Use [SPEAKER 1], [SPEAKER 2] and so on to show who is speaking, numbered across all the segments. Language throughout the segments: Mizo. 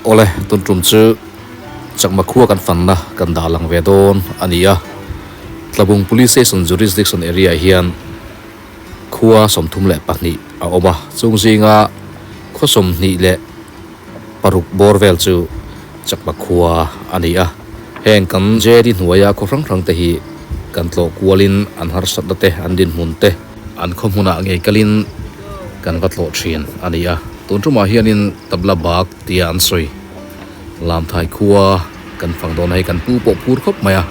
[SPEAKER 1] Awle, tun tum chu Chakma khua kan fanna kan dah lang ve dawn a ni a. Tlabung Police Station Jurisdiction Area ah hian khua 32 a awm a, chung zinga khaw 26 bawr vel chu Chakma khua a ni a. Heng kan JD hnuaia khaw hrang hrang te hi kan tlawh kualin an harsatna te, an dinhmun te, an khaw hmunah ngei kalin kan va tlawh thin a ni a. Tun tumah hianin Tabla Bagh tia an sawi Lamthai khua kan fang dawn a, hei kan pu pawh phur khawp mai a.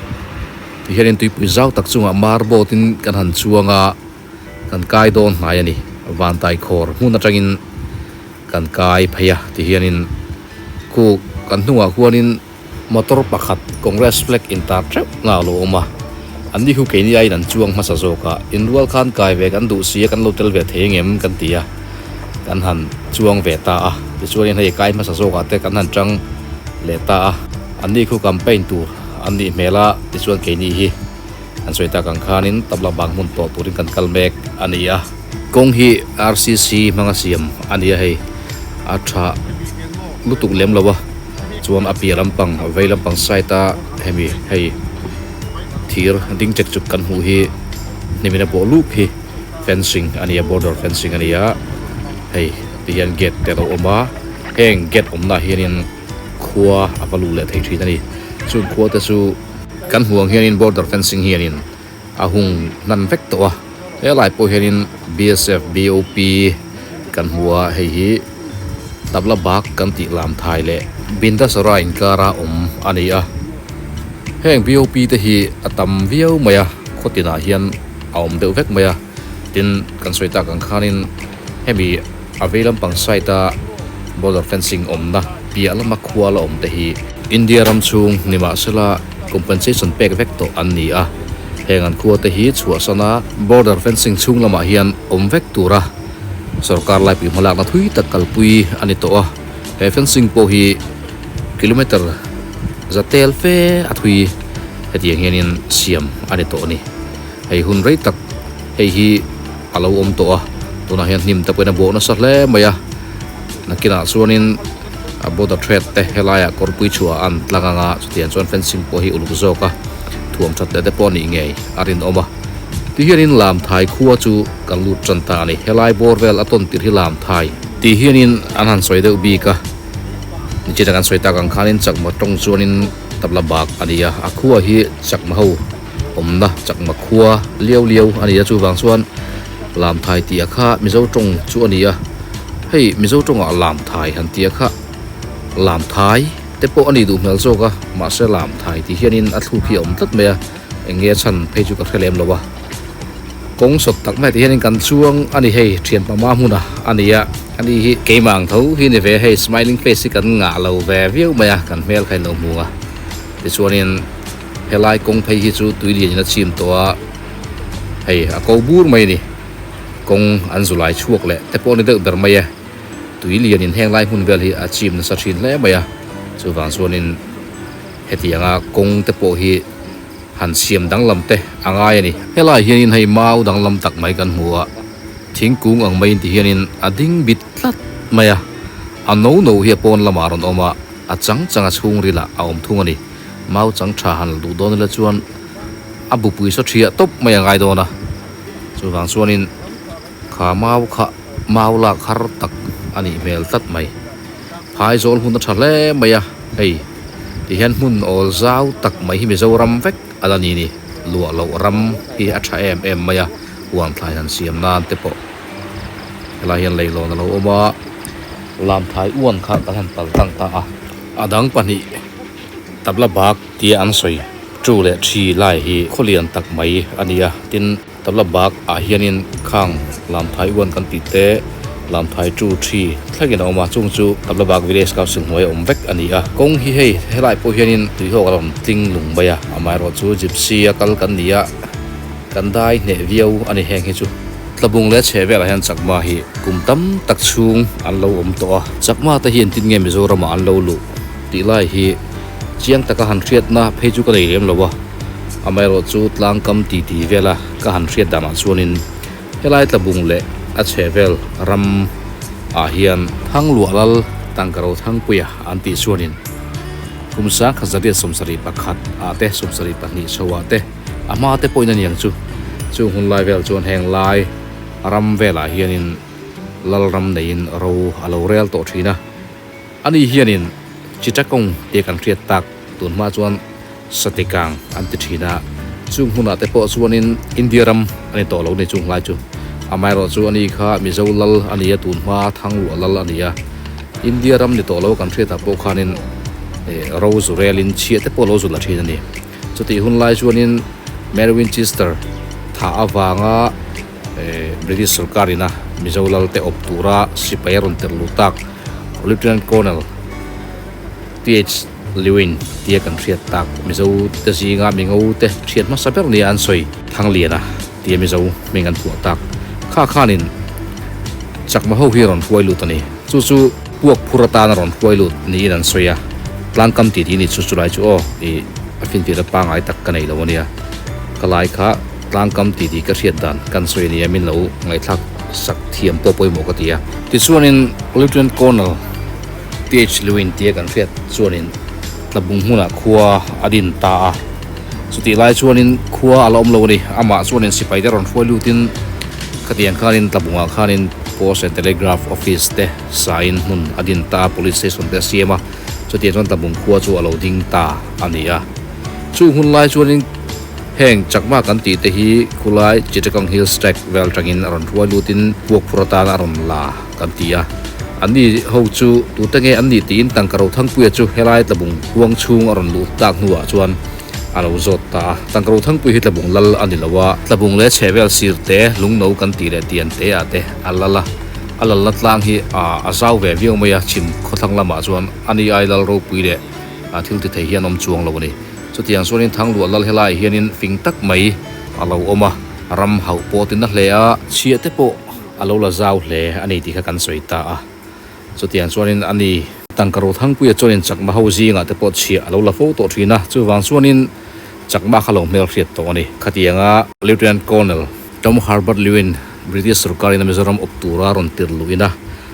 [SPEAKER 1] Tihianin tuipui zau tak chungah mar boat in kan han chuang a, kan kai dawn hnai a ni. Vantai khawr hmun atangin kan kai phei a, tihianin khu kan hnungah khuanin motor pakhat Congress flag intar teuh na a lo awm a, an ni khu keini aiin an chuang hmasa zawk a, inrual khan kai ve kan duh si a, kan lo tel ve thei engem kan ti a, kan han chuang ve ta a, tichuanin hei kai hmasa zawkah te kan han tang leh ta a, an ni khu campaign tur an nih hmel a, tichuan keini hi an sawi tak ang khanin tabla bang hmun tawh turin kan kal mek a ni a. Kawng hi RCC hmanga siam a ni a hei, a tha lutuk lem lo a, chuan a piah lampang vei lampang side a hemi hei thir ding chek chuk kan hmuh hi hnimin a bawh lup hi fencing a ni a border fencing a ni a hei ti hian gate te a lo awm a heng gate awmna ah hianin khua a va luh leh thei thin a ni chung khua te chu kan hmuh ang hianin border fencing hianin a hung hnan vek tawh a helai pawh hianin BSF BOP kan hmu a hei hi tabla bag kan tih lam thai leh Bindasara inkara awm a ni a heng BOP te hi a tam viau mai a khaw tinah hian a awm deuh vek mai a tin kan sawi tak ang khanin hemi a vei lampang side a border fencing awmna piah lama khua la awm te hi India ram chhung nimahsela Compensation pek vek tawh an ni a, heng an khua te hi chhuahsan a border fencing chhung lamah hian awm vek tura sorkar laipui hmalakna thui tak kalpui a ni tawh a, he fencing pawh hi kilometer za tel fe a thui hetiang hianin siam a ni tawh a ni. Hei hun rei tak hei hi a lo awm tawh a, tunah hian hnim te pawhin a bawh nasa hle mai a, nakinah chuanin a border thread te helaiah kawrpui chhuah an tlang ang a chutiang chuan fencing pawh hi uluk zawk a thuam that leh te pawh a nih ngei a rinawm a tihianin lamthai khua chu kan lut tan ta a ni helai bawr vel a tawn tirh hi lamthai tih hianin an han sawi deuh bik a nichina kan sawi tak ang khanin chakma tawng chuanin tabla bag a ni a a khua hi chakma ho awmna chakma khua liau liau a ni a chuvang chuan lamthai tih a kha mizo tawng chu a ni a hei mizo tawngah lamthai han tih a kha lamthai te pawh a nih duh hmel zawk a mahse lamthai tih hianin a thluk hi a awm tlat mai a eng nge a chhan phei chu ka hre lem lo a kawng sawt tak mai tih hianin kan chuang a ni hei thian pama hmuna a ni a ani hi keimah ang tho hi ni ve a hei smiling face hi kan ngah lo ve viau mai a kan hmel kha in lo hmu a tichuanin Helai kawng phei hi chu tui lian in a chim tawh a, hei a ko bur mai a ni. Kawng an zu lai chhuak leh te pawh a ni deuh ber mai e. Tui lian in heng lai hmun vel hi a chim nasa thin hle mai a, chuvang chuanin hetianga kawng te pawh hi han siam danglam te a ngai a ni. Helai hianin hei mau danglam tak mai kan hmu a, thingkung ang maiin ti hianin a ding bit tlat mai a, a no no hi a pawn lamah a rawn awm a, a chang chang a chhungrilah a awm thung a ni. Mau chang tha han la duh dawn ila chuan a bupui saw thiah tawp mai a ngai dawn a, chuvang chuanin kha mau kha mau lak har tak a nih hmel tlat mai. Phai zawl hmun a tha hle mai a, hei ti hian hmun awl zau tak mai hi Mizoram vek a la ni ni, luah loh ram hi a tha em em mai a, huan thlai han siam nan te pawh helai hian leilawn a lo awm a, lamthai uan kha kan han pal tlang ta a, a dang pahnih. Tabla bag tia an sawi tu leh thi lai hi khawlian tak mai a ni a, tin tabla bag ah hianin khang lamthai uan kan tih te lamthai tu thi thlengin a awm a, chung chu tabla bag village council hnuai a awm vek a ni a, kawng hi hei helai pawh hianin tuihawk a rawn tling lung mai a, amaherawhchu gypsy a kal kan ni a, kan dai hneh viau a ni heng hi chu. Tlabung leh chheh velah hian Chakma hi kum tam tak chhung an lo awm tawh a, Chakma te hi engtin nge Mizoramah an lo luh? Tih lai hi chiang taka han hriatna phei chu ka nei lem lo a, amaherawhchu tlangkam ti ti vela ka han hriat danah chuanin helai tlabung leh a chhehvel ram ah hian Thangluah lal Tangka Rothangpuia an tih chuanin kum 1771 ah te 72 chho ah te a hma te pawhin a niang chu. Chung hun lai vel chuan heng lai ram velah hianin Lalram neiin ro a lo rel tawh thin a. Ani hianin Chittagong tia kan hriat tak tun hma chuan Satikang an ti thin a, chung hmunah te pawh chuanin India ram a ni tawh lo ni chung hlai chu. Amaherawh chu ani kha Mizo lal a ni a, tun hma Thangluah lal a ni a. India ram ni tawh lo kan hriatah pawh khanin ro zu relin chhiah te pawh lo zu la thin a ni. Chutih hun lai chuanin Mary Winchester thah avanga British sorkarina Mizo lal te awp tura sipai a rawn tirh luh tak Lieutenant Colonel TH Lewin tia kan hriat tak Mizo te zinga mingo te thian hmasa ber nia an sawi Thangliana tia Mizo hming an phuah tak kha khanin Chakma ho hi a rawn hruai lut a ni. Chu chu puak phur atan a rawn hruai lut niin an sawi a, tlangkam tih tih ni chu chulai chu aw ih a finfiahna pangngai tak ka nei lo a nia. Ka lai kha tlangkam tih tih ka hriat dan kan sawi a nia min lo ngaihthlak sak thiam pawh pawimawh ka ti a. Tichuanin Lieutenant Colonel TH Lewin tia kan hriat chuanin Tlabung hmunah khua a din ta a. Chutih lai chuanin khua a la awm lo a ni. Amah chuanin sipai te rawn hruai lutin khatiang khanin Tlabungah khanin Post and Telegraph Office te sain hmun a din ta a, Police Station te a siam a. Chutiang chuan Tlabung khua chu a lo ding ta a ni a. Chung hun lai chuanin heng Chakma kan tih te hi khulai Chittagong Hills Tract vel atangin a rawn hruai lutin Puakphur atan a rawn la kan ti a. Anni ho chu tute nge an nih tiin tangka Rothangpuia chu helai Tlabung huang chhung a rawn luh tak hnuah chuan a lo zawt ta a. Tangka Rothangpuia hi Tlabung lal a ni lo a, Tlabung leh chhehvel sir te, lungno kan tih leh tian te ah te a lal a. A lalna tlang hi a zau ve viau mai a, chhim khawthlang lamah chuan ani ai lal ropui leh a thil ti thei hian awm chuang lo a ni. Chutiang chuanin Thangluah lal helaiah hianin fing tak mai a lo awm a, ram hauh pawh tin a hle a, chhiah te pawh a lo la zau hle a ni tih kha kan sawi ta a. Chutiang chuanin a ni. Tangka Rothangpuia chuanin Chakma ho zingah te pawh chhiah a lo la fo tawh thin a, chuvang chuanin Chakma kha lo hmelhriat tawh a ni. Khatianga Lieutenant Colonel Tom Herbert Lewin British sorkarin a Mizoram awp tura rawn tirh luhin a,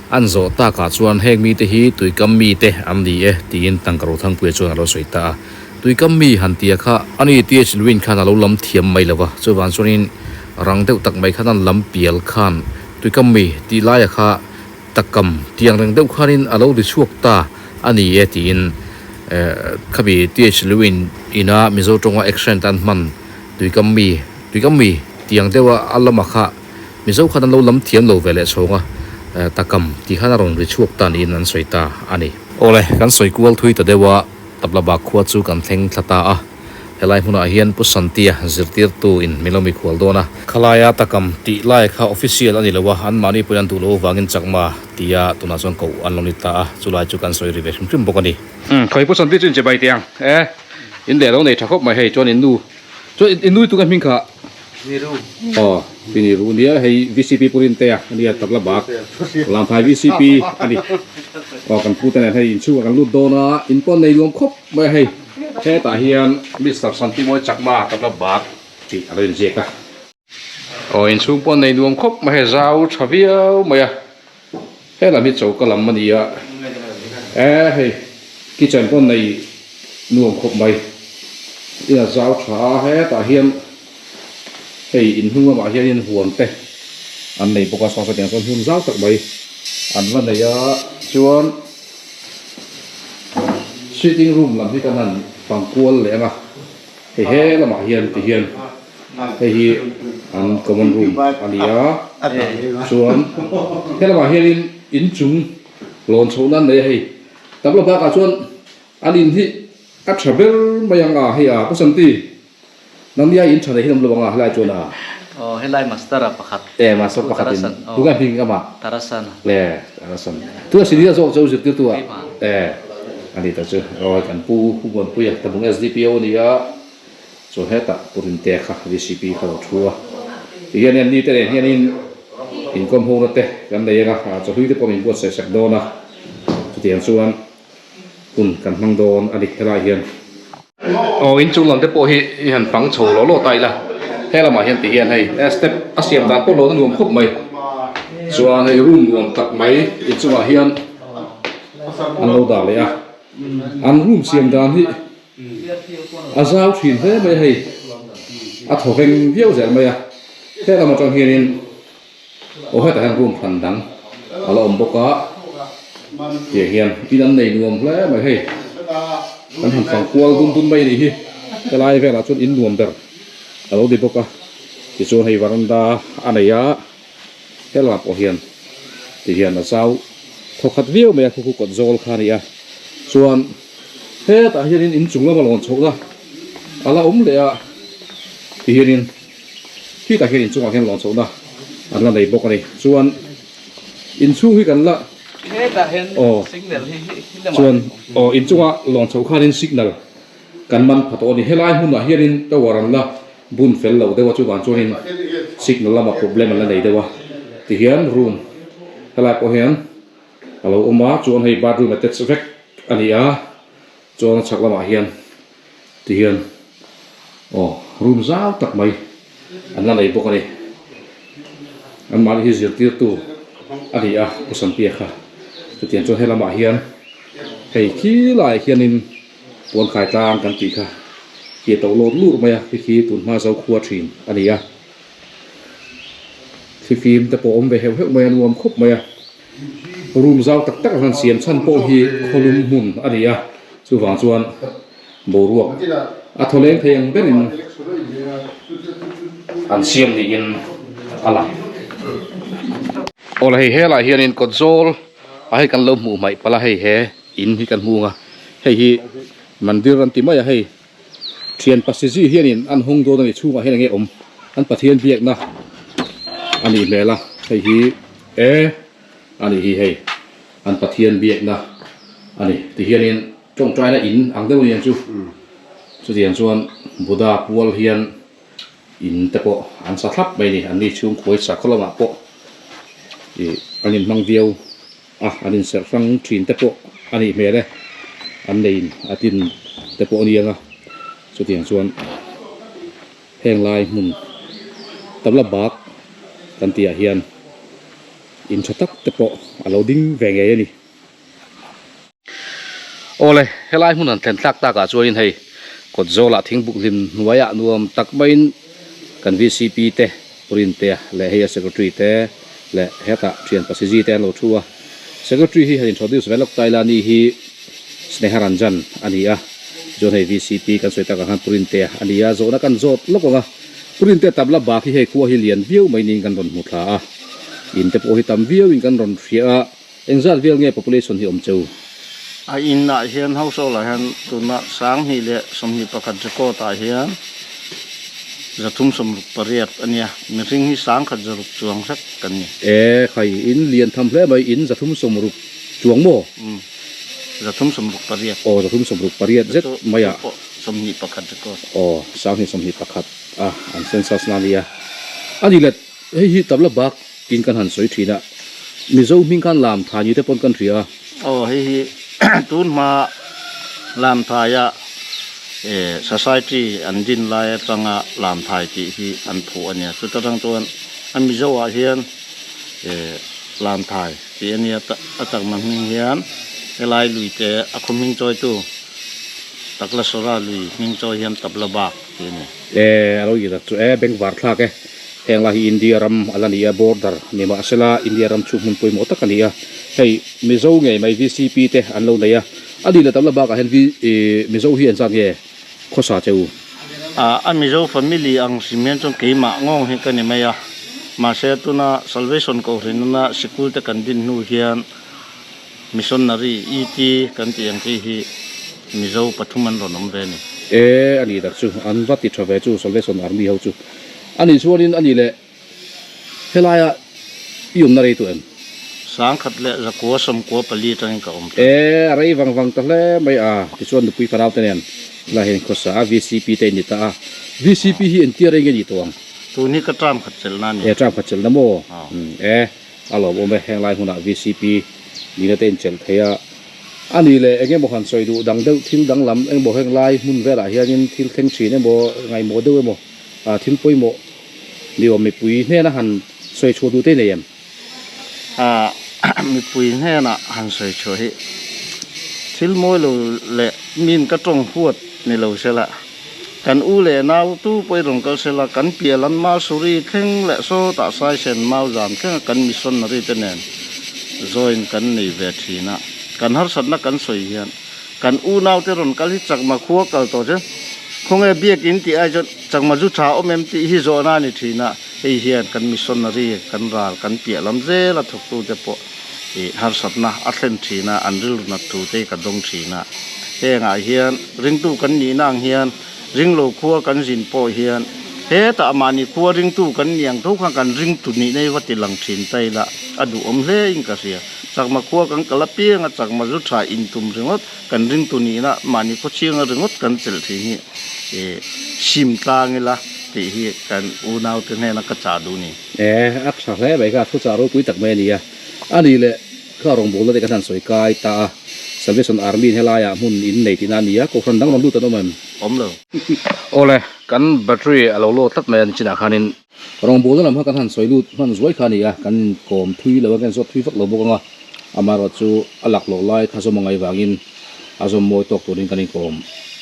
[SPEAKER 1] an zawh takah chuan heng mite hi tuikam mite an ni e tiin Tangka Rothangpuia chuan a lo sawi ta a. Tuikam mi han tia kha a ni TH Lewin khan a lo lam thiam mai lo va, chuvang chuanin rang deuh tak mai khan an lam pial khan tuikam mi tih laia kha takam tiang reng deuh khanin a lo ri chhuak ta a ni e tiin khami TH Lewin ina Mizo tawnga accent an hman tuikam mi tuikam mi tiang deuha a lama kha Mizo khan an lo lam thiam lo ve leh chhawng a takam tih khan a rawn ri chhuak ta niin an sawi ta a ni. Awle, kan sawi kual thui ta deuh a, Tabla bak khua chu kan thleng thla ta a, helai hmunah hian Pu Santia zirtirtu in min lo mikhual dawn a. Khalaia takam tih lai kha official a ni lo a, anmahni pawhin an duh loh avangin Chakma tia tunah chuan koh an lo ni ta a, chulai chu kan sawi ri ve hrim hrim bawk a ni. Umm khawi Pu Santi chu in che bai teh ang e, in leh lo nei tha khawp mai hei chuan in nu chuan in nui tunge hming kha Niru. Aw pi Niru nia hei VCP Pu Rintea a nia Tabla bak Lamphai VCP a ni. Aw kan pu te nen hei inchhungah kan lut dawn a in pawn nei nuam khawp mai a hei hetah hian Mister Santimawi Chakma Tabla bak tih a lo inziak a. Aw inchhung pawn nei nuam khawp mai hei zau tha viau mai a helam hi choka lam a ni a e hei kitchen pawn nei nuam khawp mai ina zau tha a hetah hian hei inhnung lamah hianin huan te an nei bawk a saw sawtiang chuan hmun zau tak mai an la nei a chuan sitting room lam hi kan han fang kual leh ang a hei he lamah hian ti hian. Hei hi an common room a ni a, chuan he lamah hianin inchung lawn chhohna an nei a hei, tabla bakah chuan an in hi a tha ber mai ang a hei a Pu Santi nangni ai in tha nei hi an awm lo ang a helai chuan a.
[SPEAKER 2] Aw helai master a pakhat.
[SPEAKER 1] E master pakhat in tunge hming ama.
[SPEAKER 2] Tarasan.
[SPEAKER 1] Le Tarasan tuna senior zawk chu zirtirtu ah e a ni ta chu aw kan pu Pu Muanpuia Tabung SDPO a ni a. Chuan hetah Pu Rintea kha VCP kha lo thu a, tihian an nite nen hianin inkawm hona te kan nei ang a, chawhlui te pawh min buatsaih sak dawn a, chutiang chuan hun kan hmang dawn a ni helai hian. Aw inchung lam te pawh hi i han fang chho law law ta ila, he lamah hian tihian hei step a siam dan pawh hlawhna nuam khawp mai, chuan hei room nuam tak mai inchungah hian. an lo dah leh a an room siam dan hi a zau thin hle mai a hei a thaw veng viau zel mai a helam atang hianin aw hetah hian room hran dang a la awm bawk a tiang hian in an nei nuam hle mai hei an han fang kual dun dun mai a nih hi helai velah chuan in nuam ber a lo ni bawk a tichuan hei varanda a nei a. Helamah pawh hian ti hian a zau thawkhat viau mai a khu khu kawt zawl kha a ni a chuan hetah hianin inchung lama lawn chhohna a la awm leh a ti hianin khitah hian inchungah hian lawn chhohna an la nei bawk a ni chuan inchhung hi kan la aw chuan aw inchunga lawn chhoh khanin signal kan man pha tawh a ni helai hmunah hianin tower an la. Bun fel lo deuh a chuvang chuanin signal lama problem an la nei deuh a tihian room helai pawh hian a lo awm a chuan hei bathroom attach vek a ni a chuan a chhak lamah hian tihian aw room zau tak mai an la nei bawk a ni anmahni hi zirtirtu a ni a Pu Sanpia kha chutiang chuan helamah hian hei khilaiah hianin. Puan khai tlang kan tih kha khi a to lawt lur mai a, khi khi tun hma zo khua thin a ni a. Thlifim te pawh awm ve heuh heuh mai a, nuam khawp mai a. Room zau tak tak an han siam chhan pawh hi khawlum hmun a ni a, chuvang chuan boruak a thaw leng thei ang berin an siam niin a lang. Awle hei helaiah hianin kawt zawl a hei kan lo hmuh hmaih palh a hei he. In hi kan hmung a, hei hi mandir an ti mai a, hei thian pasiji hianin an hawng dawn a ni chhungah hian enge awm an Pathian biakna a nih hmel a, hei hi e a nih hi hei an Pathian biakna a ni ti hianin tawngtaina in ang deuh a ni ang chu chutiang chuan Buddha pual hian in te pawh an sa thlap mai a ni an ni chhungkhuai sakhaw lamah pawh ih an inhmang viau. A, an inserh hrang thin te pawh a nih hmel e, an neiin a tin te pawh a ni ang a, chutiang chuan heng lai hmun tabla bak kan tih ah hian in tha tak te pawh a lo ding ve ngei a ni. Awle, helai hmun han thlen thlak tak ah chuanin hei kawt zawlah thingbuk hlim hnuaiah nuam tak maiin kan vcp te Rintea leh hei a secretary te leh hetah thian Pasiji te an lo thu a, secretary hi han introduce ve lawk ta ila ni hi Sneha Ranjan a ni a, chuan hei vcp kan sawi takah khan Pu Rintea a ni a, zawhna kan zawt lawk ang a, Pu Rintea tabla bak hi hei khua hi lian viau mai niin kan rawn hmu thla a, in te pawh hi tam viau in kan rawn hria a, engzat vel nge population hi awm cheu?
[SPEAKER 3] A in ah hian household ah hian tuna 2021 record ah hian 368 a nia, mihring hi 1600 chuang hlek kan ni.
[SPEAKER 1] E khai, in lian tham hle mai, in 360 chuang maw?
[SPEAKER 3] Umm, 368.
[SPEAKER 1] Aw, 368 zet mai ah.
[SPEAKER 3] Chu pawh 21 record.
[SPEAKER 1] Aw, 2021 a an census na a nia. A ni let, hei hi tabla bak Tin kan han sawi thin a, Mizo hming khan lam thai ni te pawn kan hria a.
[SPEAKER 3] Aw hei hi tun hma lam thaia society an din lai atanga lam thai tih hi an phuh a nia. Chuta tang chuan a Mizo ah hian lam thai tih a nia a chakma hming hian helai lui te a khaw hming chawitu Taklasora lui hming chawi hian Tabla bak tih a ni.
[SPEAKER 1] E a lo inzat chu e bengvar thlak e. Heng lai hi India ram a la ni a, border ni mahsela India ram chhung hmun pawimawh tak a ni a. Hei Mizo ngei mai VCP te an lo nei a, a nih leh tam la bakah hian V Mizo hi an zat nge khawsa che u?
[SPEAKER 3] A Mizo family ang hrim hian chuan keimah ngawng hi ka ni mai a, mahse tuna Salvation Kohhranuna sikul te kan din hnu hian Missionary ET kan tih ang chi hi Mizo pathum an rawn awm ve a ni.
[SPEAKER 1] E, a nih tak chu, an va ti tha ve chu Salvation Army ho chu. A nih chuanin a nih leh helaia i awmna rei tawh em?
[SPEAKER 3] 1994 atangin ka awm tawh.
[SPEAKER 1] E, a rei vang vang ta hle mai a, tichuan nupui fanau te nen helai hian khawsa a, VCP te in ni ta a. VCP hi engtia rei nge nih tawh ang?
[SPEAKER 3] Tun hi ka term khat chelhna a ni.
[SPEAKER 1] E, term khat chelhna maw? E. A lawmawm e, henglai hmunah vcp nihna te inchelh thei a, a nih leh eng emaw han sawi duh dang deuh thil danglam engmaw henglai hmun velah hianin thil thleng thin emaw ngaihmawh deuh emaw thil pawimawh ni awm mipui hnena han sawi chhuah duh te nei em?
[SPEAKER 3] Mipui hnena han sawi chhuah hi. Thil mawi lo leh min ka tawng huat ni lo sela, kan u leh nau tu pawh i rawn kal sela, kan piah lam Malsuri thleng leh sawtah Saisen Mauzam thlenga kan missionary te nen join kan nei ve thin a, kan harsatna kan sawi hian kan unau te rawn kal hi chakma khua kal tawh chuan khawnge biakin tih ai chuan chakma zu tha awm em tih hi zawhna a ni thin a, hei hian kan missionary kan ral kan piah lam zela thawktute pawh ih harsatna a thlen thin a, an rilru nat thu te hi ka dawng thin a. Hengah hian ringtu kan nihna ang hian ringlo khua kan zin pawh hian hetah mahni khua ringtu kan nih ang tho khan kan ringtu nihna hi va ti lang thin ta ila a duhawm hle in ka hria. Chakma khua kan kal apiang a chakma zu tha intum ringawt kan ringtu nihna mahni khaw chhianga ringawt kan chelh thin hi ih sim tlang ila tih hi kan unaute hnena ka chah duh ni.
[SPEAKER 1] E, a tha hle mai kha, thuchah ropui tak mai a ni a. A nih leh, kha rawngbawlna te kan han sawi kai ta a, Salvation Army in helaiah hmun in nei tihna a ni a, kohhran dang rawn lut an awm em?
[SPEAKER 3] Awm lo.
[SPEAKER 1] Awle, kan battery a lo load tlat mai a ni chinah khanin. Rawngbawlna lam kha kan han sawi lut hman zuai kha a ni a, kan inkawm thui lo a, kan inzawt thui vak lo bawk ang a, amaherawhchu a laklawh lai kha zawm a ngaih vangin a zawm mawi tawk turin kan inkawm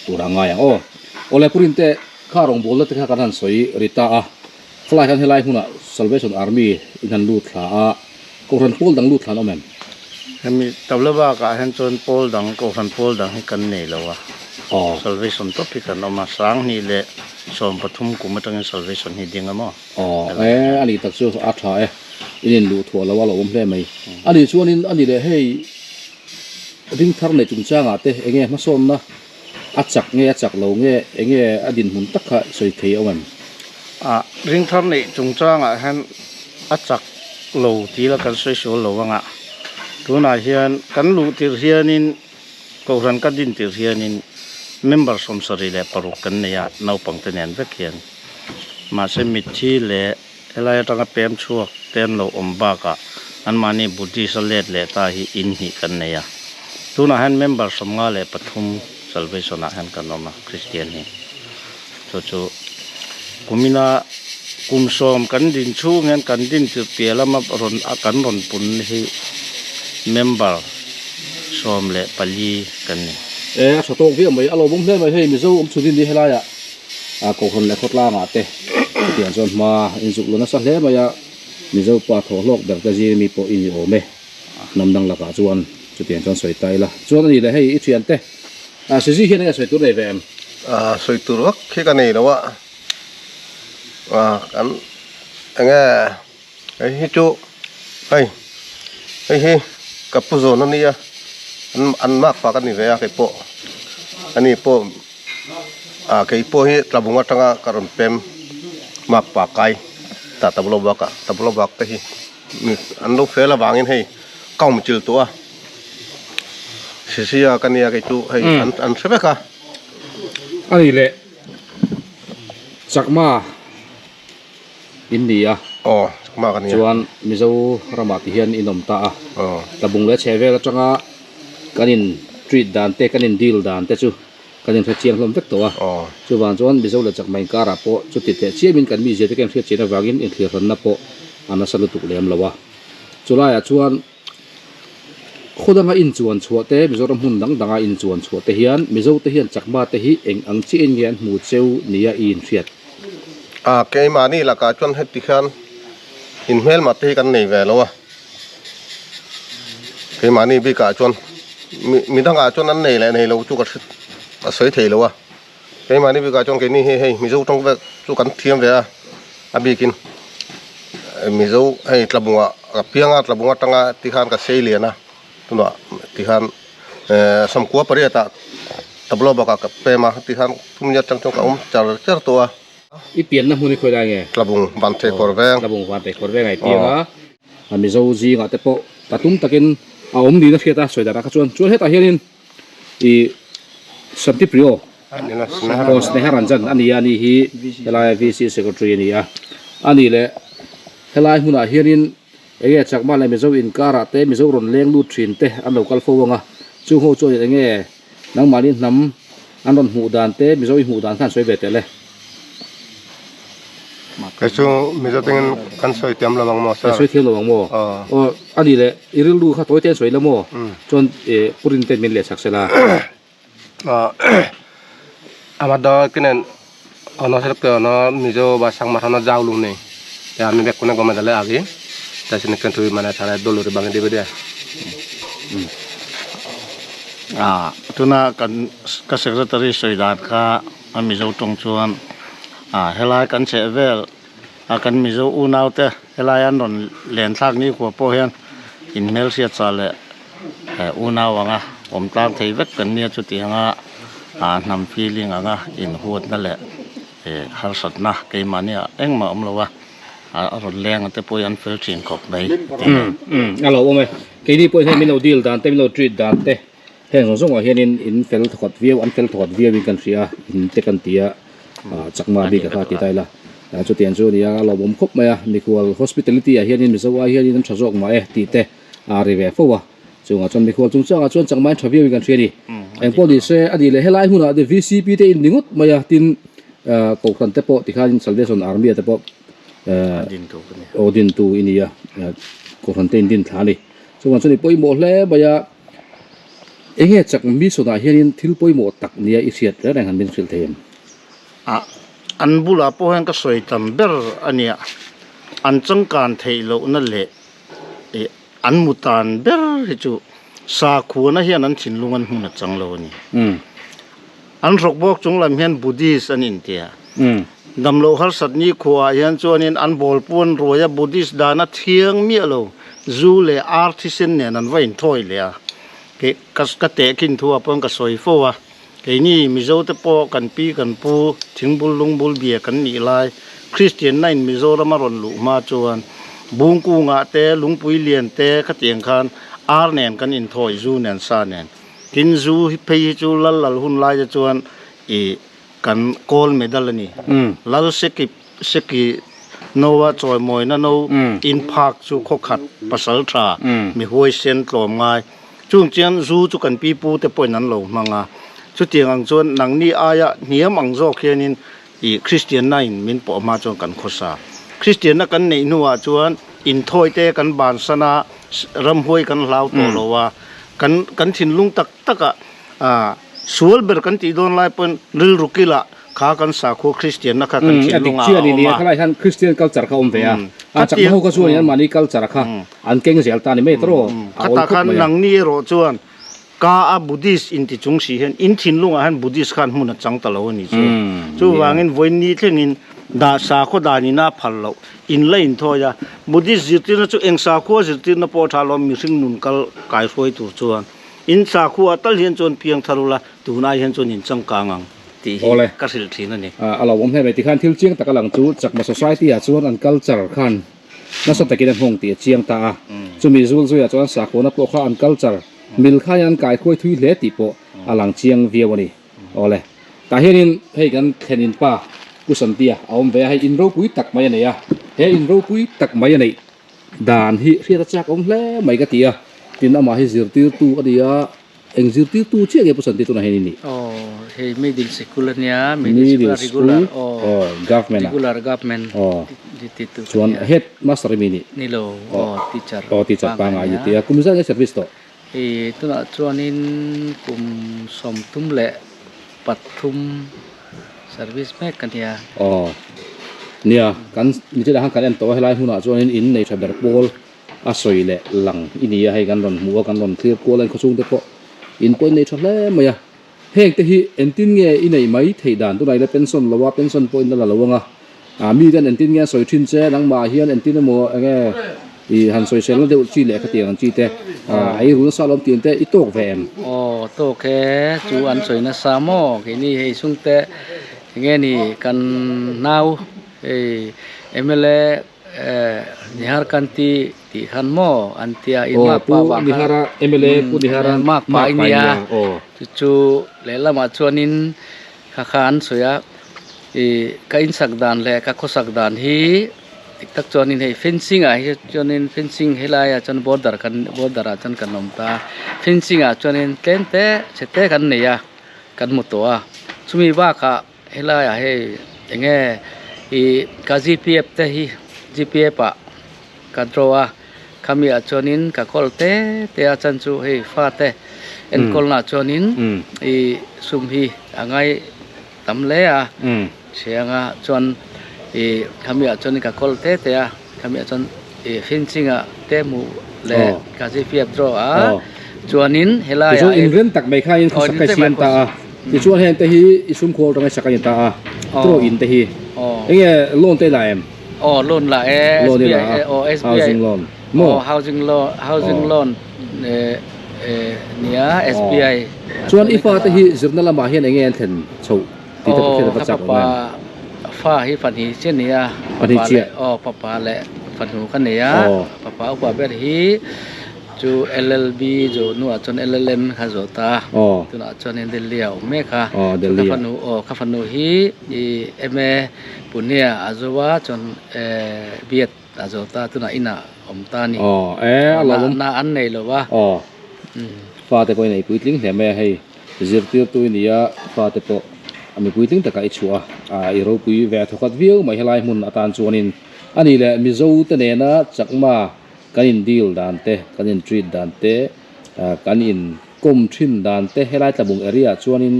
[SPEAKER 1] tur a ngai ang aw. Awle, Purinte, kha rawngbawlna te kha kan han sawi ri ta a. Khalai hian helai hmunah Salvation Army in han lut thla a, Kohhran pawl dang lut thla an awm em?
[SPEAKER 3] Hemi tabla bakah hian chuan pawl dang, Kohhran pawl dang hi kan nei lo a, Salvation tawp hi kan awm a, Sanghnih leh 13 kum atangin Salvation hi ding a maw?
[SPEAKER 1] Aw, e, a nih tak chu a tha e, in in luh thuah lo a lo awm hle mai. A nih chuanin a ni leh hei ring thar neih chungchangah te enge hmasawnna A chak nge a chak lo nge enge a dinhmun tak kha sawi thei awm em?
[SPEAKER 3] A ringthar neih chungchangah hian a chak lo tih la kan sawi sual lo anga tunah hian kan luh tirh hianin kohhran ka din tirh hianin member 76 kan nei a naupang te nen vek hian mahse mitthi leh helai atanga pem chhuak te an lo awm bakah anmahni Buddhist a let leh ta hi in hnih kan nei a. Tunah hian member 53 Salvation ah hian kan awm a, Christian hi. Chu chu kumina kum sawm kan din chhung hian kan din tirh piah lama rawn a kan rawn pun hi member 14 kan ni.
[SPEAKER 1] E a tha tawk viau mai, a lawmawm hle mai hei Mizo awm chhun hi ni helaiah a Kohhran leh khawtlangah te chutiang chuan hma inzuk lo nasa hle mai a, Mizo pa thawh hlawk ber te zir mi pawh i ni awm e. Hnam dang lakah chuan chutiang chuan sawi ta ila. Chuan a ni leh hei i thiante ah Suzy hian enge sawi tur nei ve em?
[SPEAKER 4] Ah sawi tur vak khi ka nei lo a, ah kan enge hei hi chu hei hei hi ka pu zawn a nia an an mark fak a ni ve a keipawh ani pawh ah keipawh hi tlabung atanga ka rawn pem mark pa kai ta tablo bak ah tablo bak te hi. An lo fel avangin hei ka awm chilh tawh a, Sisia ka nia kei chu hei an hre vek a.
[SPEAKER 1] A ni leh Chakma in ni a.
[SPEAKER 4] Aw Chakma ka nia.
[SPEAKER 1] Chuan Mizo ramah ti hian in awm ta a.
[SPEAKER 4] Aw.
[SPEAKER 1] Tlabung leh chhe vel atanga kan in treat dan te kan in deal dan te chu Kan inhrechiang hlawm vek tawh a, chuvang chuan Mizo leh Chakma inkarah pawh chuti teh chiamin kan mizia te kan hriatchian avangin inthlirhranna pawh a nasa lutuk lem lo a. Chulaiah chuan khaw danga inchuan chhuah te, Mizoram hmun dang danga inchuan chhuah te hian Mizo te hian Chakma te hi eng ang chiahin nge an hmu cheu nia i inhriat?
[SPEAKER 4] A, keimahni lakah chuan heti hian inhmelma te hi kan nei ve lo a. Keimahni bikah chuan mi dangah chuan an nei leh nei lo chu ka hre a sawi thei lo a keimahni bikah chuan keini hi hei mizo tawng vek chu kan thiam ve a a bikin mizo hei tlabungah ka piang a tlabung atanga tikhan ka sei lian a tunah tikhan ehh sawmkua pariatah tablo bakah ka pem a tikhan thumni atang chuan ka awm char char tawh a.
[SPEAKER 1] I pianna hmun i khawi lai nge?
[SPEAKER 4] Tlabung Vanthei Khawr Veng.
[SPEAKER 1] Tlabung Vanthei Khawr Veng a i piang a. A Mizo zingah te pawh patum takin a awm niin a hriat a, sawi darah kha chuan. Chuan hetah hianin i Santipriyo aw Sneha Ranjan a ni a, ani hi helai VC Secretary a ni a. A nih leh helai hmunah hianin enge Chakma leh Mizo inkarah te Mizo rawn leng lut thin te an lo kal fo ang a, chung ho chuan enge Nangmahni hnam an rawn hmuh dan te Mizo i hmuh dan kha an sawi ve tel e.
[SPEAKER 4] Kei chu Mizo tengin kan sawi thiam lo ang maw sir?
[SPEAKER 1] Sawi thiam lo ang maw? Aw a nih leh i rilru kha tawi te an sawi la maw? Chuan Purin ten min leh chak se la.
[SPEAKER 4] আমার দল কিনেন অনসেলকে মিজো বা সাংমাথানো জাউলু নেই আমি বেকুনে গমে দিলে আগে তাই কিন্তু মানে তারা দলুরে বাঙে দিবে দে
[SPEAKER 3] a tuna kan ka secretary sawi dan kha a mizo tawng chuan a helai kan chheh vel a kan mizo unau te helai an rawn len thlak ni kua pawh hian in hmelhriat chah leh unau anga awm tlang thei vek kan nia chutianga ah hnam feeling anga inhuatna leh harsatna keimahnia engmah awm lo a a rawn leng te pawh hi an fel thin khawp mai tih a
[SPEAKER 1] ni. A lo awm e, keini pawh hian min lo deal dan te min lo treat dan te heng zawng zawngah hianin in fel thawkhat viau an fel thawkhat viauin kan hria a in te kan ti a chakma bik a kha ti ta ila chutiang chu a ni a a lawmawm khawp mai a mikhual hospitality ah hianin Mizo ai hianin an tha zawk mah e tih te a ri ve fo a, chungah chuan mikhual chungchangah chuan chakmain tha viauin kan hria a ni. Engpawh ni se a nih leh helai hmunah te VCP te in ni ngawt mai a, tin Kohhran te pawh tikhanin Salvation Army ah te pawh aw dintu i ni a, Kohhran te in din thla a ni. Chungah chuan i pawimawh hle mai a, enge chak mission ah hianin thil pawimawh tak nia i hriat reng reng han min hrilh thei em?
[SPEAKER 3] Ah an bulah pawh hian ka sawi tam ber a nia, an changkan theih lohna leh Ih an mu tan ber hi chu sakhuana hian an thinlung an hmun a chang lo a ni. An hrawk bawk chung lam hian Buddhist an intia. Damloh harsat ni khuaah hian chuanin an bawl puan ruaia Buddhist dana thiang miah lo zu leh ar thisen nen an va inthawi leh a. Kei ka ka tehkhin thu ah pawhin ka sawi fo a, keini Mizo te pawh kan pi kan pu thingbul lungbul bia kan nih lai Kristianna in Mizoram a rawn luh hma chuan Bungkungah te Lungpui lian te khatiang khan ar nen kan inthawi zu nen sa nen tin zu hi phei hi chu lal lal hun lai te chuan ih kan gold medal a ni lal seki seki noa chawimawina no in phak chu khawkhat pasal tha mi huaisen tlawm ngai Chung chian zu chu kan pi pu te pawhin an lo hmang a, chutiang ang chuan nangni aia hniam ang zawk hianin ih Kristianna in min pawh hma chuan kan khawsa. Kristianna kan neih hnuah chuan inthawi te kan bansan a, ramhuai kan hlau tawh lo a, kan kan thinlung tak takah ah sual ber kan tih dawn lai pawhin rilru kilah Kha kan sakhua Kristianna kha kan thinlungah a awm a.
[SPEAKER 1] Khalai hian Kristian culture kha awm ve a. A chakma ho kha chuan an mahni culture kha an keng zel ta ni mai tawh.
[SPEAKER 3] Khatah khan nangni erawh chuan ka a Buddhist inti chung si hian in thinlungah hian Buddhist khan hmun a chang ta lo a ni chu. Chuvangin vawiin thlengin dah sakhua danin a phal loh in la inthawi a. Buddhist zirtirna chu eng sakhua zirtirna pawh a tha lo mihring nun kal kaihruai tur chuan in sakhua tal hian chuan piang thar ula tunai hian chuan in changkang ang. tih hi ka hrilh thin a ni.
[SPEAKER 1] A lo awm hle mai tikhan thil chiang tak a lang chu Chakma Society ah chuan an culture khan nasa takin a nghawng tih a chiang ta a, chumi zul zuiah chuan sakhuana pawh kha an culture mil khan hian an kaikhuai thui hle tih pawh a lang chiang viau a ni. Awle, tah hianin hei kan thlen in pa Pu Santia a awm ve a, hei in ropui tak mai a nei a, he in ropui tak mai a neih dan hi hriat a chak awm hle mai ka ti a, tin amah hi zirtirtu a ni a, Eng zirtirtu chiah nge Pu Santi tunah hian i nih?
[SPEAKER 2] Aw, hei middle sikul a nia, middle sikul a regular aw,
[SPEAKER 1] government a,
[SPEAKER 2] regular government
[SPEAKER 1] aw,
[SPEAKER 2] zirtirtu ka
[SPEAKER 1] chuan
[SPEAKER 2] nia.
[SPEAKER 1] head master i mi nih?
[SPEAKER 2] Ni lo, aw teacher
[SPEAKER 1] aw teacher
[SPEAKER 2] pangngai
[SPEAKER 1] pangngai
[SPEAKER 2] a
[SPEAKER 1] i
[SPEAKER 2] nia.
[SPEAKER 1] ti a, kum zat nge service tawh?
[SPEAKER 2] Hei tunah chuanin kum 33 service mek ka nia.
[SPEAKER 1] Aw, nia, kan nichina khan kan en tawh a helai hmunah chuanin in nei tha ber pawl A sawi leh lang i ni a, hei kan rawn hmu a, kan rawn thlir kual a, in khawchhung te pawh in pawh in nei tha hle mai a. Heng te hi entin nge i neih mai theih dan tunah ila pension lo a, pension pawh in la la lo ang a, ah mi ten entin nge a sawi thin che, nangmah hian entin emaw enge i han sawi selna deuh chi leh khatiang ang chi te, ah ei ru nasa alawm tih ang te i tawk ve em?
[SPEAKER 2] Aw tawk e, chu an sawi nasa maw keini hei chhungte enge ni kan nau hei mla Nihar kan ti tih khan maw an tia in
[SPEAKER 1] Aw Pu Nihara mla Pu Nihara
[SPEAKER 2] mak pa i nia chu chu lehlamah chuanin kha kha an sawi a ih ka insak dan leh ka khawsak dan hi dik tak chuanin hei fencing ah hi chuanin fencing helaiah chuan border kan border ah chuan kan awm ta a fencing ah chuanin tlem te chhe te kan nei a kan hmu tawh a chumi bakah. Helaiah hei eng nge I ka gpf te hi gpf ah ka draw a khami ah chuanin ka kawl te te a chan chu hei fa te enkawl na chuanin i sum hi a ngai tam hle a thianga chuan i khami ah chuanin ka kawl te te a khami ah chuan i fencing ah te hmuh leh ka gpf draw a chuanin helai ah
[SPEAKER 1] inrem tak mai kha in khawsak a siam ta a tichuan heng te hi i sum khawl atanga sak a ni ta a draw in te hi enge loan te la em?
[SPEAKER 2] Aw loan la e
[SPEAKER 1] Loan i la a,
[SPEAKER 2] aw SBI
[SPEAKER 1] housing loan maw?
[SPEAKER 2] Aw housing loan housing loan eh eh nia SBI
[SPEAKER 1] Chuan i fate hi zirna lamah hian enge an thlen chhoh tih te pakhat a va chak awm em?
[SPEAKER 2] Aw ka papa fa hi fahnih chiah a nia
[SPEAKER 1] Fahnih chiah?
[SPEAKER 2] Aw papa leh fanu ka nei a papa upa ber hi Chu LLB zawh hnuah chuan LLM kha zawh ta a, tunah chuanin Delhi ah a awm mek a. Ka fanu aw ka fanu hi i MA Pune ah a zo a chuan B.Ed a zo ta tunah inah a awm ta a ni. Na an nei lo a.
[SPEAKER 1] Fate pawh i nei puitling hle mai a hei zirtirtu i ni a fate pawh a mi puitling takah i chhuah a i ropui ve a thawkhat viau mai helai hmun atan chuanin a ni leh Mizo te nena chakma Kan in deal dan te, kan in treat dan te, kan in kawm thin dan te helai tlabung area ah chuanin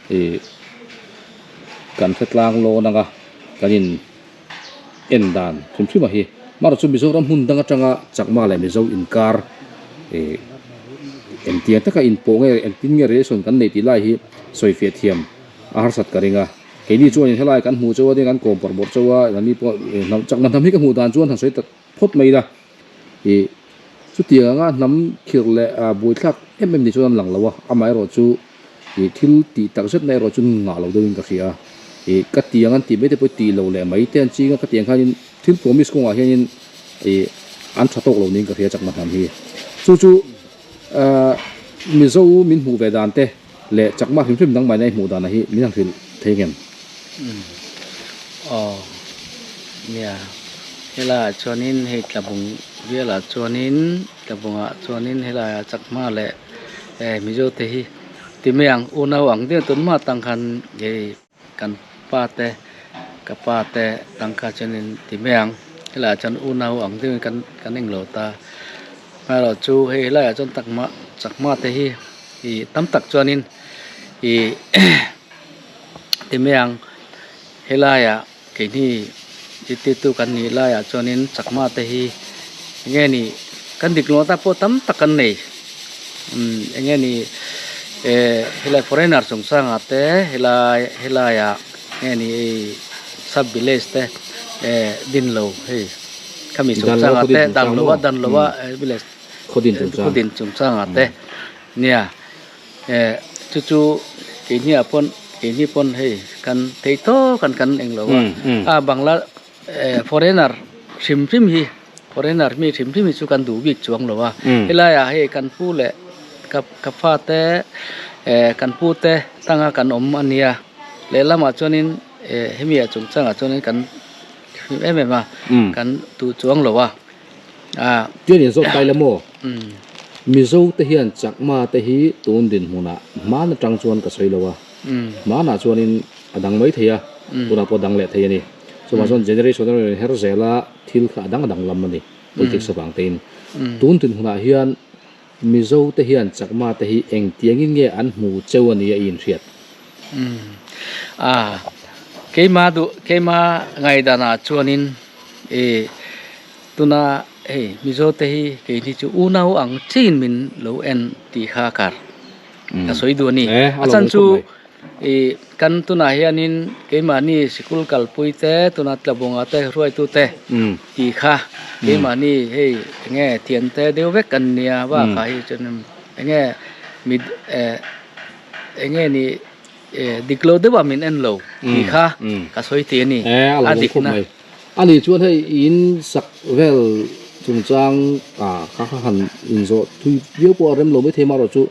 [SPEAKER 1] ih kan hre tlang lawn anga kan in en dan hrim hrim a hi. Amaherawhchu chu Mizoram hmun dang atanga Chakma leh Mizo inkar ih engtiang taka inpawh nge engtin nge relation kan neih tih lai hi sawifiah thiam a harsat ka ring a. Keini chuanin helai kan hmuh chauh a tin kan kawm pawrh pawrh chauh a nani pawh Chakma hnam hi ka hmuh dan chuan han sawi tak phawt mai ila ih chutiang anga hnam khirh leh buaithlak em em ni chuan an lang lo a amaherawh chu ih thil tih tak zet na erawh chu ngah lo deuhin ka hria ih ka tiang an tih mai te pawh tih loh leh mai te an ching a ka tiang khanin thil promise kawngah hianin ih an tha tawk lo niin ka hria chakma hnam hi chu chu ahh Mizo min hmuh ve dan te leh chakma hrim hrim dang mai na i hmuh dan ah hi min han hrilh thei ngem?
[SPEAKER 2] Aw nia helaiah chuanin hei tlabung bialah chuanin tlabungah chuanin helaiah chakma leh eh Mizo te hi ti mai ang unau ang deuh tunhma tang khan hei kan pa te ka pa te tang kha chuanin ti mai ang helaiah chuan unau ang deuhin kan kan englo ta amaherawh chu hei helaiah chuan takma chakma te hi ih tam tak chuanin ih ti mai ang helaiah keini zirtirtu kan nih laiah chuanin chakma te hi enge ni kan dik luah ta pawh tam tak kan nei umm enge ni eh helai foreigner chungchangah te helai helaiah nge ni sub village te eh din lo hei khami chungchangah te dan lo a dan lo a village khawdin chungchangah te nia eh chu chu keini ah pawn keini pawn hei kan thei tawk an kan englo a a bangla eh foreigner hrim hrim hi foreigner mi hrim hrim hi chu kan duh bik chuang lo a helai ah hei kan pu leh ka ka fa te eh kan pu te tanga kan awm a nia lehlamah chuanin eh hemi ah chungchangah chuanin kan hlim em em a kan duh chuang lo a.
[SPEAKER 1] A Tian in zawt tai la maw? Mizo te hian Chakma te hi tun dinhmunah hman atang chuan ka sawi lo a, hmanah chuanin a dang mai thei a, tunah pawh a dang leh thei a ni. Chuvang chuan generation a rawn inher zel a, thil kha a dang a dang lam a ni politics avang tein. Tun dinhmunah hian Mizo te hian Chakma te hi engtiangin nge an hmu cheu a nia i inhriat?
[SPEAKER 2] A, keima duh, keima ngaidanah chuanin i tuna hei Mizo te hi keini chu unau ang chiin min lo en tih kha kar ka sawi duh a ni. A chan chu i kan tunah hianin keimahni sikul kalpui te tuna tlabunga te hruaitu te tih kha keimahni hei enge thiante deuh vek kan nia bakah hi chuan enge mi eh enge ni dik lo deuh a min en lo tih kha ka sawi thei a ni a dikna.
[SPEAKER 1] A nih chuan hei in sak vel chungchang ah kha kha han inzawh thui viau pawh a rem lo maithei amaherawh chu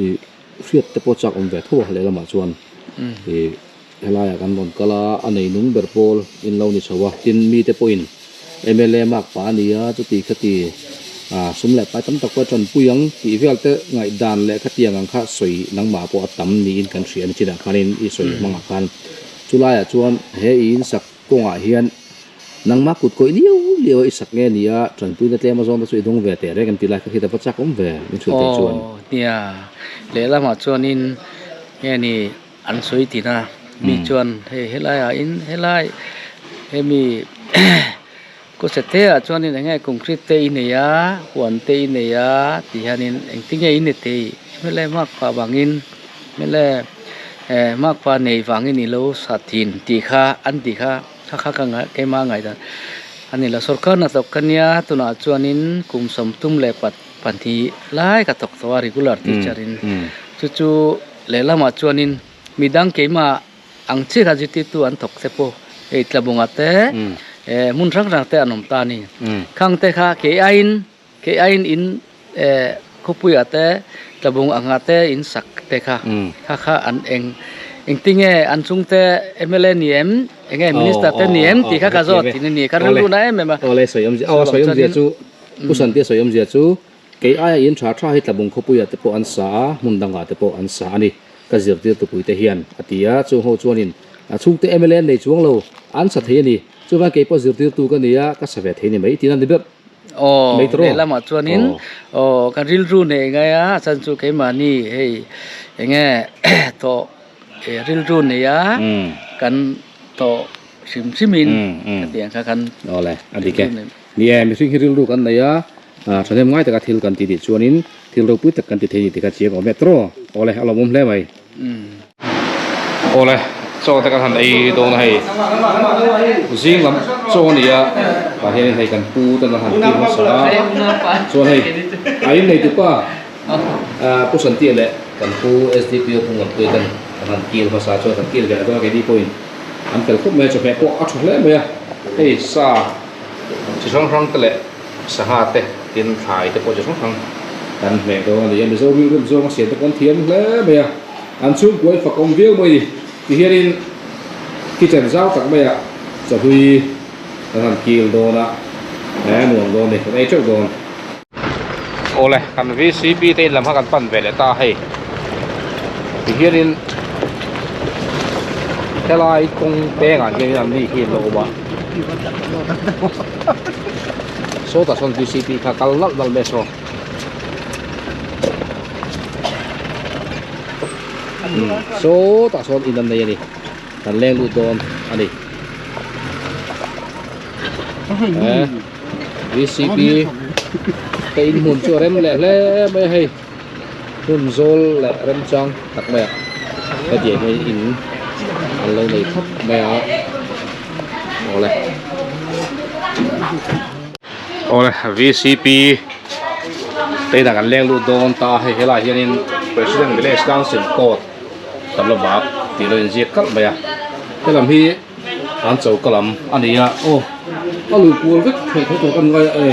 [SPEAKER 1] ih hriat te pawh chak awm ve tho a lehlamah chuan ih helaiah kan rawn kal a a nei nung ber pawl in lo ni chho a tin mite pawhin M_L_A mark pah a ni a chuti khati ah sum leh pai tam tak pawh a tanpui ang tih vel te ngaihdan leh khatiang ang kha sawi nangmah pawh a tam niin kan hria a ni chinah khanin i sawi hmangah khan chulaiah chuan he in sak. kawngah hian nangmah kut kawih liau liau a i sak nge ni a, tanpuina tlem a zawn te chu i dawng ve teh reng em tih lai kha khi ta va chak awm ve min hrilh theih chuan.
[SPEAKER 2] Aw nia, lehlamah chuanin nge ni an sawi tin a, mi chuan hei helaiah in helai hemi Kawchete ah chuanin eng nge concrete te i nei a, huan te i nei a tih hianin engtin nge i ni thei hmel e makpa vangin hmel e eh makpa nei vangin i lo sa thin tih kha an tih kha kha kha ka ngaih keimah ngaihdan a ni lo sorkar hnathawk ka nia tunah chuanin kum sawmthum leh pat pahnih lai ka thawk tawh a regular teacher in chu chu lehlamah chuanin midang keimah. Ang chiah kha zirtirtu an thawk te pawh hei Tlabunga te eh hmun hrang hrang te an awm ta a ni. Khang te kha kei aiin kei aiin in eh khawpuiah te Tlabung angah te in sak te kha kha kha an eng engtinge an chhungte mla ni em enge minister te ni em tih kha ka zawt thin a ni ka rilru na em em a.
[SPEAKER 1] Awle sawi awmzia aw sawi awmzia chu Pu Santia sawi awmzia chu kei aia in tha tha hi Tlabung khawpuiah te pawh an sa a hmun dangah te pawh an sa a ni. Ka zirtir tupui te hian a ti a, chung ho chuanin a chhungte mla an nei chuang lo, an sa thei a ni. Chuvang kei pawh zirtirtu ka ni a, ka sa ve thei ni mai tiin a ni ber
[SPEAKER 2] Aw,
[SPEAKER 1] mai tawh.
[SPEAKER 2] lehlamah chuanin aw kan rilru nei ngai a, a chhan chu keimahni hei enge tawh rilru nei a kan tawh hrim hrimin ka tih ang kha kan
[SPEAKER 1] Aw le, a dik e. Ni e, mihring hi rilru kan nei a, thahnem ngai taka thil kan ti tih chuanin thil ropui tak kan ti thei ni tih kha chiang awm e tawh. Awle, a lawmawm hle mai. Awle, chaw te kan han ei dawn a hei. Zing lam chaw a ni a, tah hianin hei kan pu ten an han kir hmasa a, chuan hei a innei tupa Pu Santia leh kan pu SDPO Pu Ngawnpuia ten an han kir hmasa a, chuan kan kir ve leh dawn a keini pawhin an fel khawp mai a, chawhmeh pawh a tha hle mai a, hei sa Chi hrang hrang te leh sangha te tin thlai te pawh chi hrang hrang kan hmeh dawn a ni a, Mizo rilrem zawng a siam te pawh an thiam hle mai a, an chhungkua hi fakawm viau mai a ni. Tihianin kitchen zau tak maiah chawhlui kan han kil dawn a, he nuam dawn a ni, kan ei teuh dawn. Awle, kan VCP te in lam kha kan pan ve leh ta a hei. Tihianin helai kawng pengah hianin an ni hi an lo awm a. Sawtah sawn VCP kha kal nalh nalh mai a saw. Sawtah sawn in an nei a ni. Kan leng lut dawn a ni. VCP te in hmun chu a rem leh hle mai a hei hmun zawl leh remchang tak mai a hetiang hian in an lo nei thap mai a awle awle VCP te inah kan leng lut dawn ta a hei helaiah hianin President Village Council court tam lo bak tih lo inziak kalh mai a helam hi. An choka lam a ni a, aw a luh kual vek theih tho tawh kan ngai a e,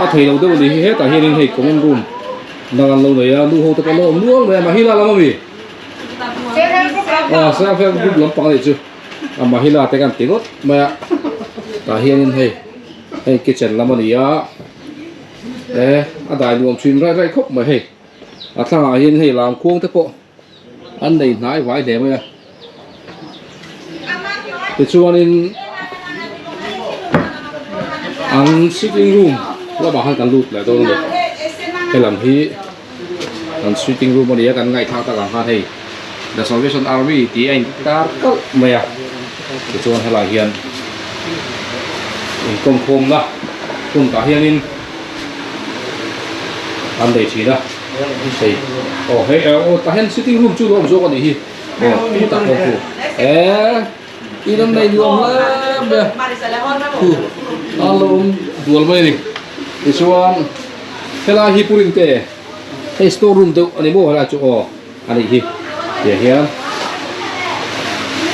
[SPEAKER 1] a thei lo deuh a ni hi hetah hianin hei common room dang an lo nei a, nu ho te pawh an lo awm nual mai a, Mahila lam ami? Aw self help group lampang a nih chu a Mahila te kan ti ngawt mai a, tah hianin hei hei kitchen lam a ni a, e a dai nuam thin raih raih khawp mai hei a thlangah hian hei lam khuang te pawh. An nei hnai vai hle mai a. Tichuanin an sitting room lamah khan kan lut leh dawn a ni. Helam hi an sitting room a ni a, kan ngaihthlak tak ang khan hei The Salvation Army tih a intar kalh mai a. Tichuan helaiah hian inkawmkhawmna hun tah hianin an nei thin a. Hei aw hei aw tah hian sitting room chu lo awm zawk a nih hi aw khutah pawh khu eee in an nei nuam hle mai a khu a lo awm dual mai a ni tichuan helai hi purin te hei store room deuh a ni maw helai chu aw a nih hi tiang hian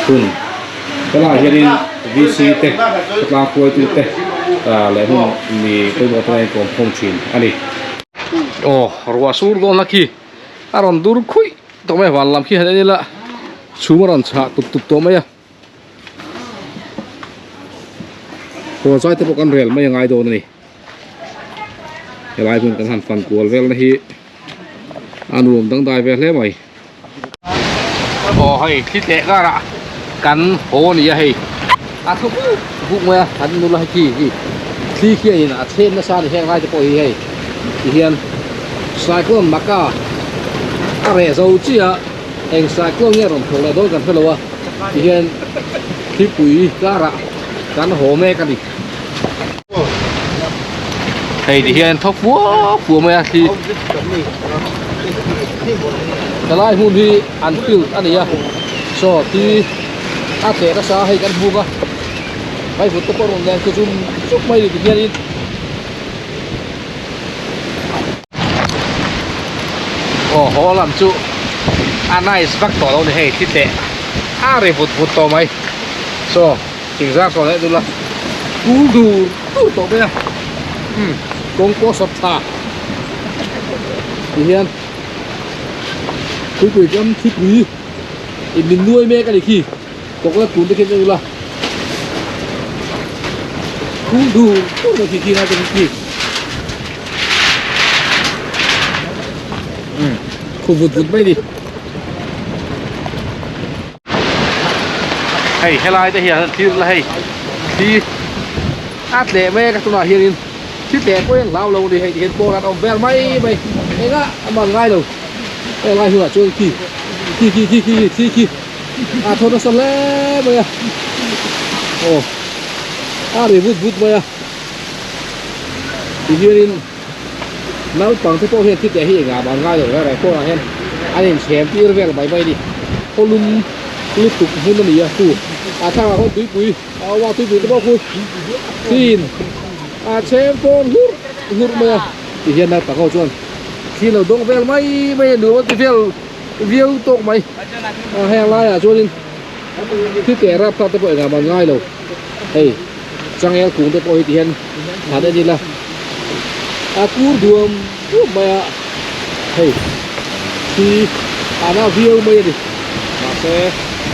[SPEAKER 1] hun helaiah hianin VC te khawtlang hruaitu te leh hmun mi pawimawh te hian kawm khawm thin a ni. Aw ruah sur dawn la khi a rawn dur khuih tawh mai a van lam khi han en ila chhum a rawn chhah tup tup tawh mai a ruah zai te pawh kan rel mai a ngai dawn a ni helai hmun kan han fan kual vel na hi a nuam dangdai ve hle mai. Aw hei thli tleh karah kan haw a ni a hei.
[SPEAKER 2] A thaw buk buk mai a an nula hi khi khi thli khianin a chhem nasa a ni heng lai te pawh hi hei ti hian cyclone maka a reh zo chiah a eng cyclone nge rawn thawk leh dawn kan hrelo a ti hian thlipui karah kan haw mek a ni. Hei ti hian thaw fua fua mai a thli helai hmun hi an field a ni a saw thi a tleh nasa hei kan hmuk a vaivut te pawh rawn leng chu zum zuk mai ni ti hianin aw haw lam chu a nice vak tawh lo ni hei thli tleh a ri vut vut tawh mai saw. Thingzar sawn leh dul a kul dur dur tawh mai a umm kawng pawh sawt tha ti hian thingpui kam thingpui in min nuai mek a ni khi kawkla tun te khian en ula kul dur dur mai khi khi lai te khi umm khu vut vut mai a ni. Hei helai te hian thil la hei thli a tleh mek a tunah hianin thli tleh pawh hian hlau lo a ni hei tihian pawn an awm vel mai mai engah a man ngai lo heng lai hunah chuan khi khi khi khi khi thli khi a thaw nasa hle mai a aw a ri vut vut mai a tihianin naupang te pawh hian thil teh hi engah mah an ngai lo reng reng pawnah hian an inchhem tir vel mai mai a ni khawlum lutuk hmun a ni a chu a thlang ah khawn tuipui a awm a tuipui te pawh khu thliin a chhem pawn hlurh hlurh mai a ti hian naupang ho chuan thli lo dawng vel mai mai a nuam a ti vel viau tawk mai a heng laiah chuanin thil teh rap thlak te pawh engah mah an ngai lo hei. Changel kung te pawh hi ti hian han en ila a kur duam duam mai a hei thi a na viau mai a ni mahse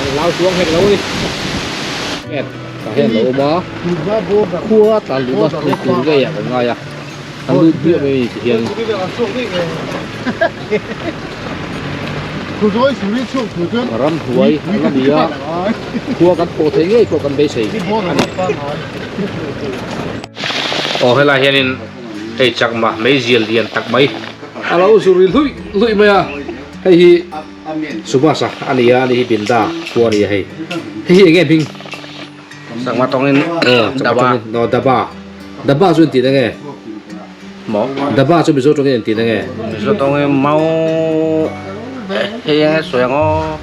[SPEAKER 2] an hlau chuang hek lo a ni en tah hian lo awm a khua tlan luh na ni tur ngei ah kan ngai a an lut biah mai a ni ti hian. Ramhnuai an la ni a, khua kan pawh theih ngei pawh kan beisei a ni. Aw helai hianin hei chakma meizial lian tak mai a lo zu ri hluih hluih mai a, hei hi Subhas-a a ni a, ani hi Binda khua a ni a hei. Hei hi eng nge hming?
[SPEAKER 3] Chakma tawngin Daba.
[SPEAKER 2] Daba. Daba chu engtin enge?
[SPEAKER 3] Maw?
[SPEAKER 2] Daba chu Mizo tawngin engtin enge?
[SPEAKER 3] Mizo tawngin mau hei enge sawi ang aw.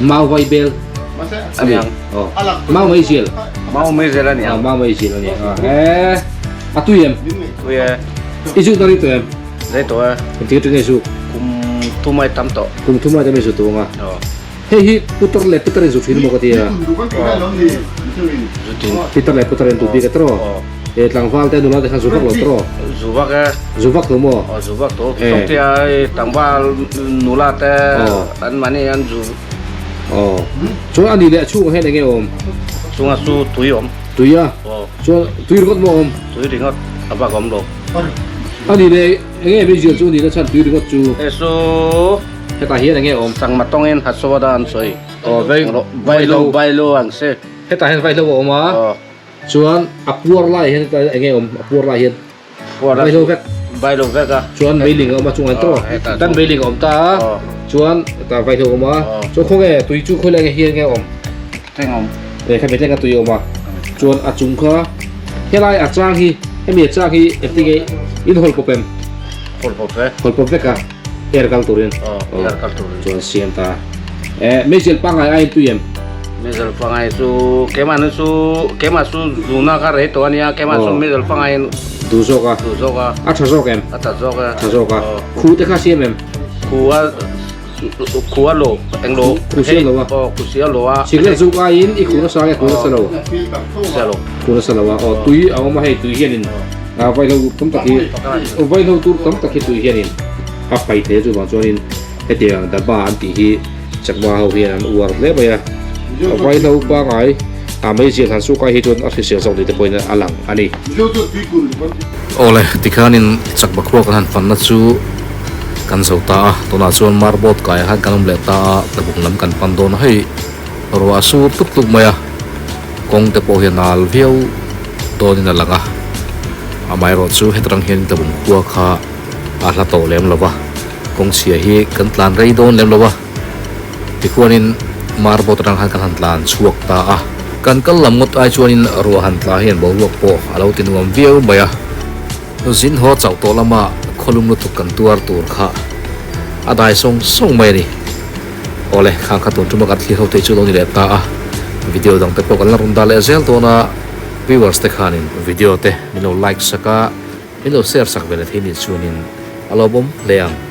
[SPEAKER 2] Mau vai bel.
[SPEAKER 3] Ani ang.
[SPEAKER 2] Oh. Mau mai zel.
[SPEAKER 3] Mau mai zel ani ang.
[SPEAKER 2] Mau mai zel ani. Eh. A tui em?
[SPEAKER 3] Tui e.
[SPEAKER 2] I zuk na ri to em?
[SPEAKER 3] Rei to e.
[SPEAKER 2] Engtin tui nge zuk?
[SPEAKER 3] Kum thumai tam to.
[SPEAKER 2] Kum thumai tam i zu tu anga.
[SPEAKER 3] Oh.
[SPEAKER 2] Hei hi putar leh putar in zu thin maw ka ti a.
[SPEAKER 3] Zu tin.
[SPEAKER 2] Pitar leh putar in duh bik a tawh. E tlangval te nula te khan zu vak lo tawh.
[SPEAKER 3] Zu vak e.
[SPEAKER 2] Zu vak lo maw?
[SPEAKER 3] Aw zu vak tawh. Tawk te a tlangval nula te an mahni an zu.
[SPEAKER 2] Aw. Chuan ani leh a chhungah hian enge awm?
[SPEAKER 3] Chhungah chu tui awm.
[SPEAKER 2] Tui a?
[SPEAKER 3] Aw.
[SPEAKER 2] Chuan tui ringawt maw awm?
[SPEAKER 3] Tui ringawt a bak awm lo.
[SPEAKER 2] Ani leh enge meizial chu ani na chhan tui ringawt chu?
[SPEAKER 3] E su.
[SPEAKER 2] Hetah hian enge awm?
[SPEAKER 3] Sangma tawngin Hatsawada an sawi.
[SPEAKER 2] Aw vai
[SPEAKER 3] vaihlo vaihlo ang se.
[SPEAKER 2] Hetah hian vaihlo a awm a.
[SPEAKER 3] Aw.
[SPEAKER 2] Chuan a puar lai hian hetah hian enge awm? A puar lai hian.
[SPEAKER 3] Puar lai.
[SPEAKER 2] Vaihlo vek.
[SPEAKER 3] Vaihlo vek a.
[SPEAKER 2] Chuan meiling a awm a chungah hian tawh. Tan meiling a awm ta a.
[SPEAKER 3] Aw.
[SPEAKER 2] Chuan hetah vaihlo a awm a.
[SPEAKER 3] Aw.
[SPEAKER 2] Chuan khawnge tui chu khawilai nge hian nge awm?
[SPEAKER 3] Teng awm.
[SPEAKER 2] E khami tlenga tui a awm a. Chuan a chung kha helai a chang hi hemi a chang hi engtin nge in hawl pawp em?
[SPEAKER 3] Hawl pawp ve.
[SPEAKER 2] Hawl pawp vek a. Air kal turin.
[SPEAKER 3] Aw, air kal turin.
[SPEAKER 2] Chuan siam ta. Eh, meizial pangai aiin tui em?
[SPEAKER 3] Meizial pangai chu keimah nu chu keimah chu zuna kha rei tawh ania keimah chu meizial pangai in
[SPEAKER 2] duh zawk a.
[SPEAKER 3] Duh zawk a.
[SPEAKER 2] A tha zawk em?
[SPEAKER 3] A tha zawk e.
[SPEAKER 2] Tha zawk a. Khu te kha siam em?
[SPEAKER 3] Khu a khu a lo eng lo.
[SPEAKER 2] Khu siam lo a.
[SPEAKER 3] Aw, khu siam lo a.
[SPEAKER 2] Cigarette zuk aiin i khu nasa nge khu nasa lo?
[SPEAKER 3] Sia lo.
[SPEAKER 2] Khu nasa lo a. Aw, tui a awm a hei tui hianin a vaihlo tam tak hi vaihlo tur tam tak hi tui hianin a pai thei a chuvang chuanin hetiang daba an tih hi chakma ho hian an uar hle mai a vaihlo pangai a meizial han suk ai hi chuan a hrisel zawk ni te pawhin a lang a ni.
[SPEAKER 1] Awle tikhanin chakma khua kan han fanna chu kan zo ta a tunah chuan marboat kaiah khan kan awm leh ta a tlabung lam kan pan dawn a hei ruah a sur tuk tuk mai a. Kawng te pawh hi a nal viau dawnin a lang a, amaherawhchu hetarang hian tlabung khua kha a hla tawh lem lo va, kawng chhia hi kan tlan rei dawn lem lo va, tikhuanin marbot atang khan kan han tlan chhuak ta a. Kan kal lam ngawt ai chuanin ruah han tla hian boruak pawh a lo ti nuam viau mai a, zin haw chauh tawh lama khawlum lutuk kan tuar tur kha a dai sawng sawng mai a ni. Awle, khang kha tun tuma kan thlir ho te chu lo ni leh ta a, video dang te pawh kan la rawn dah leh zel dawn a, viewers te khanin video te min lo like sak a, min lo share sak ve leh thei nih chuanin a lawmawm hle ang.